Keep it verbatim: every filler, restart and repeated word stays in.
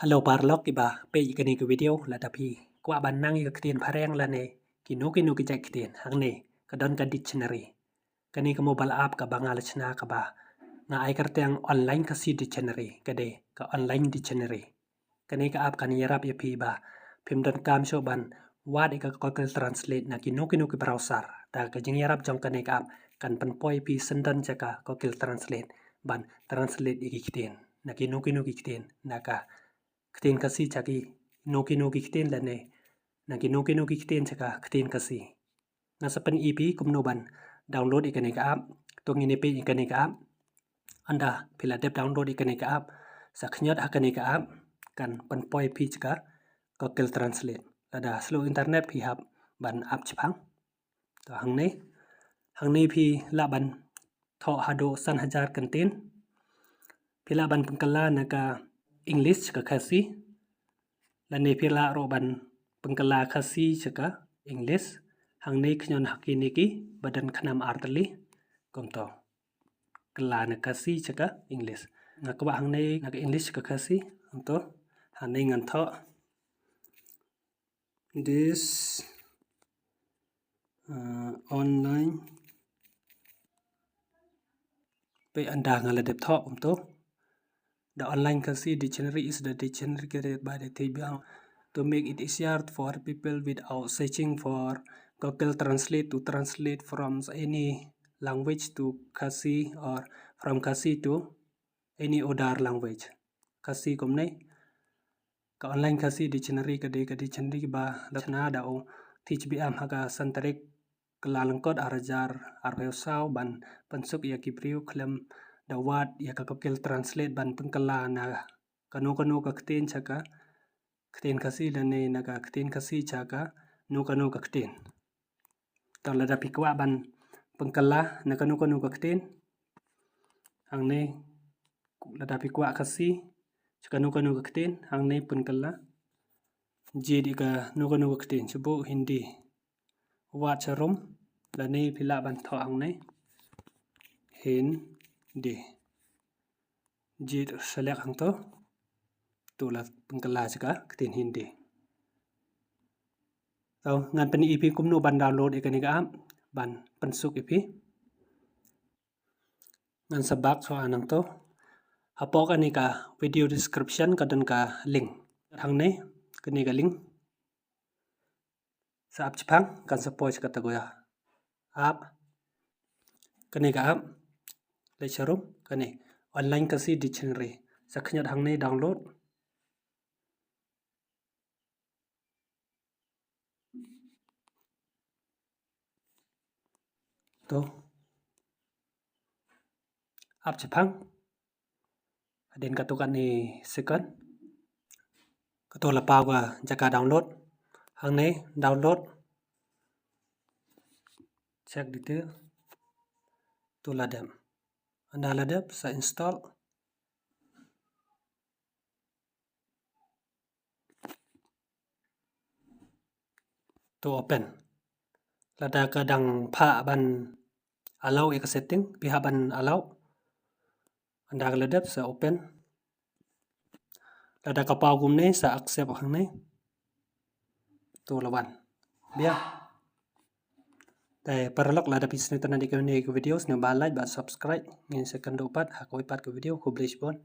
Hello paralok kiba peit ïa kane ka video, lada phi kwah ban nang ïa ka ktien phareng lane kino kino ki jait ktien, hangne ka don ka dictionary. Kane ka mobile app kaba nga la shna kaba nga ai kyrteng Online Khasi Dictionary, ka dei ka online dictionary. Kane ka app kan ïarap ïa phi ba phim donkam shuh ban wad ïa ka Google Translate na kino kino ki browser. Da ka jingïarap jong kane ka app kan pynpoi ïa phi syndon sha ka Google Translate ban translate ïa ki ktien na kino kino ki ktien, na ka ktien Khasi sha kino kino ki ktien lane na kino kino ki ktien sha ka ktien Khasi. Nga sa pyni ïa phi kumno ban download ïa kane ka app. To ngin ïa peit ïa kane ka app. Ynda phi la dep download ïa kane ka app, sa khñiot ha kane ka app, kan pynpoi ïa phi sha ka Google Translate. Lada slow internet phi hap ban ap shipang. To hangne, hangne phi lah ban thoh haduh san hajar kyntien. Phi lah ban pynkylla na ka English sha ka Khasi, lane phi lah ruh ban pynkylla Khasi sha ka English. Hangne khñiot ha kine kiba don khnam artylli kumto. Kylla na Khasi sha ka English. Nga kwah hangne na ka English sha ka Khasi, kumto. Hangne ngan thoh this, uh, online. Peit, ynda nga la dep thoh kumto. The Online Khasi Dictionary is the dictionary created by the T B R to make it easier for people without searching for Google Translate to translate from any language to Khasi or from Khasi to any other language. Khasi kumne. Ka Online Khasi Dictionary ka dei ka dictionary ba la shna da u T H B M ha ka san tarik Kyllalyngkot ar hajar arphew saw ban pynsuk ïa ki briew khlem da wad ïa ka Google Translate ban pynkylla na kano kano ka ktien sha ka ktien Khasi lane na ka ktien Khasi sha kano kano ka ktien. To lada phi kwah ban pynkylla na kano kano ka ktien, hangne, lada phi kwah Khasi sha kano kano ka ktien, hangne pynkylla. Jied ïa kano kano ka ktien, shu buh Hindi. Wad sharum, lane phi lah ban thoh hangne Hindi. Jied select hangto. To la pynkylla sha ka ktien Hindi. To ngan pyni ïa phi kumno ban download ïa kane ka app ban pynsuk ïa phi. Ngan sa back shuwa nangto. Hapoh kane ka video description ka don ka link. Hangne, kane ka link. Sa ap shipang, kan sa poi sha kata ka app. Kane ka app. Leit sharum, kane. Online Khasi Dictionary. Sa khñiot hangne download. To. Ap shipang. Hadien katto katne second. Kato la paw ka jaka download. Hangne download. Check detail. To la dep. Ynda la dep sa install. To open. Lada ka dang phah ban allow ïa ka setting, phi hap ban allow. Ynda ka la dep sa open. Lada ka paw kumne sa accept hangne. To la wan. Biang. Te paralok lada phi sngewtynnat ïa kane ka video, sngewbha like bad subscribe. Ngin sa ïakynduh pat ha kawei pat ka video. Khublei shibun.